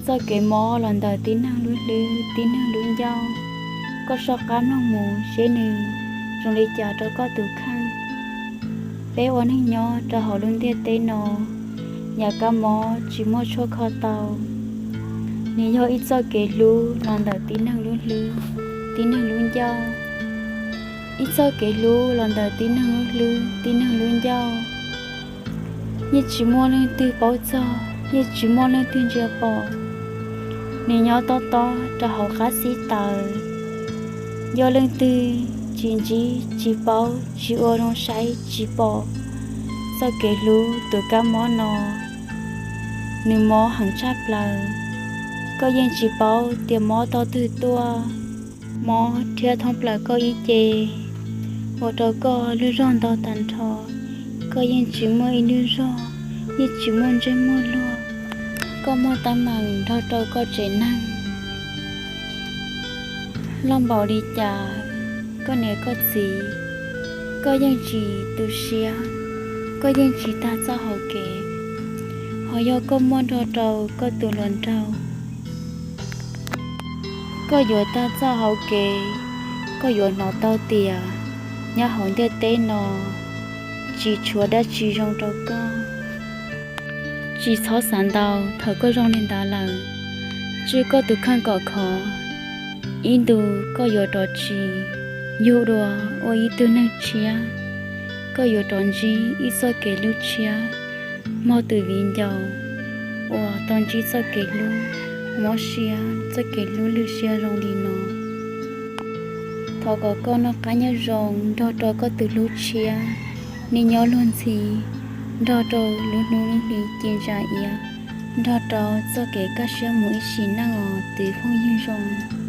Txoj kev mob los ntawm tib neeg lub hlwb, tib neeg lub ncauj, koj soj qab mloog mus seb nws zoo li cas rau koj tus kheej. Peb ua neeg nyob rau hauv lub ntiaj teb no, yam kab mob tsis muaj tshuaj kho tau. Nws yog ib txoj kev hlub los ntawm tib neeg lub hlwb, tib neeg lub ncauj. Ib txoj kev hlub los ntawm tib neeg lub hlwb, tib neeg lub ncauj. Yeej tsis muaj leej twg paub txog, yeej tsis muaj leej twg ntsia pom. Nws nyob tob tob rau hauv qab xib taws. Yog leej twg tsis ntsib, tsis paub, tsis ua zoo saib, tsis pom, txoj kev hlub tus kab mob no, nws mob heev tshaj plaws. Koj yeej tsis paub tias mob tog twg tuaj. Mob thiab thoob plaws koj ib ce, ua rau koj lub zog ntog tag nrho. Koj yeej tsis muaj ib lub zog, yeej tsis muaj ntsej muag luag. Koj muaj teeb meem nrog rau koj tsev neeg loj npaum li cas, koj niam koj txiv, koj yeej tsis tu siab, koj yeej tsis tag txoj hauv kev. Ho yog koj muaj nrog rau koj tus hluas nraug, koj yuav tag txoj hauv kev, koj yuav hnov tau tias nyob hauv ntiaj teb no tsis tshuav dab tsi zoo rau koj. Tsis txhob xav ntau, thaum koj zoo li ntawd lawm, tswj koj tus kheej kom khov. Ib ntus koj yuav rov tsis yug dua ua ib tug neeg tshiab, koj yuav rov ntsib ib txoj kev hlub tshiab, muaj tus viv ncaus uas tau ntsib txoj kev hlub mob siab, txoj kev hlub lwj siab zoo li no. Thov kom koj noj qab nyob zoo nrog rau koj tus hlub tshiab, nws nyob luag ntxhi, nrog rau lub hnub lub hli ci ntsa iav, nrog rau txoj kev kaj siab mus ib sim neej os tus phooj ywg zoo.